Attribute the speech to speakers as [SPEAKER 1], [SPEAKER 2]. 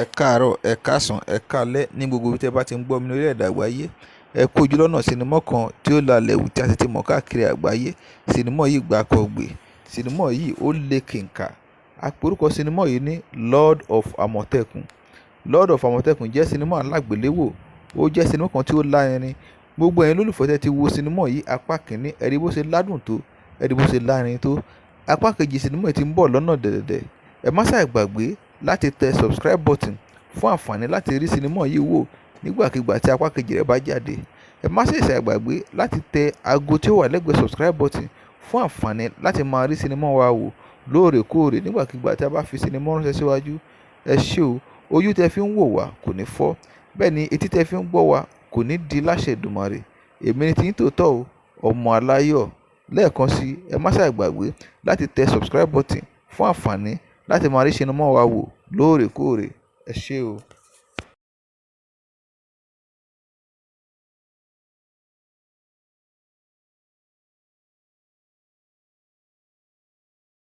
[SPEAKER 1] Ẹ káàárọ̀, ẹ̀ káàsán, ẹ̀ káalẹ́ ní gbogbo ibi tí ẹ bá ti ń gbọ́ mi ní orílẹ̀-èdè àgbáyé. Ẹ kú ojú lọ́nà sinimá kan tí ó lalẹ̀ hù tí a sì ti mọ̀ káàkiri àgbáyé. Sinimá yìí gbáǹkọ́gbè. Sinimá yìí ó le kìnkà. A pe orúkọ sinimá yìí ní Lord of Àmọ̀tẹ́kùn. Lord of Àmọ̀tẹ́kùn jẹ́ sinimá alágbéléwò. Ó jẹ́ sinimá kan tí ó lárinrin. Gbogbo ẹ̀yin olólùfẹ́ tẹ́ ti wo sinimá yìí apá kìíní, ẹ rí bó ṣe ládùn tó, ẹ rí bó ṣe lárinrin tó. Apá kejì sinimá yìí ti ń bọ̀ lọ́nà dẹ̀dẹ̀dẹ̀. Ẹ má ṣàì gbàgbé láti tẹ subscribe button fún àǹfààní láti rí sinimá yìí wò nígbàkigbà tí apá kejì rẹ̀ bá jáde. Ẹ má sì ṣàì gbàgbé láti tẹ ago tí ó wà lẹ́gbẹ̀ẹ́ subscribe button fún àǹfààní láti máa rí sinimá wa wò lóòrèkóòrè nígbàkigbà tí a bá fi sinimá ránṣẹ́ síwájú. Ẹ ṣé o, ojú tẹ fi ń wò wá kò ní fọ́, bẹ́ẹ̀ ni etí tẹ fi ń gbọ́ wá kò ní di láṣẹ Èdùmàrè. Èmi ni tiyín tòótọ́ o, ọmọ aláyọ̀. Lẹ́ẹ̀kan sí, ẹ má ṣàì gbàgbé láti tẹ subscribe button fún àǹfààní láti máa rí sinimá wa wò lóòrèkóòrè. Ẹ ṣé o.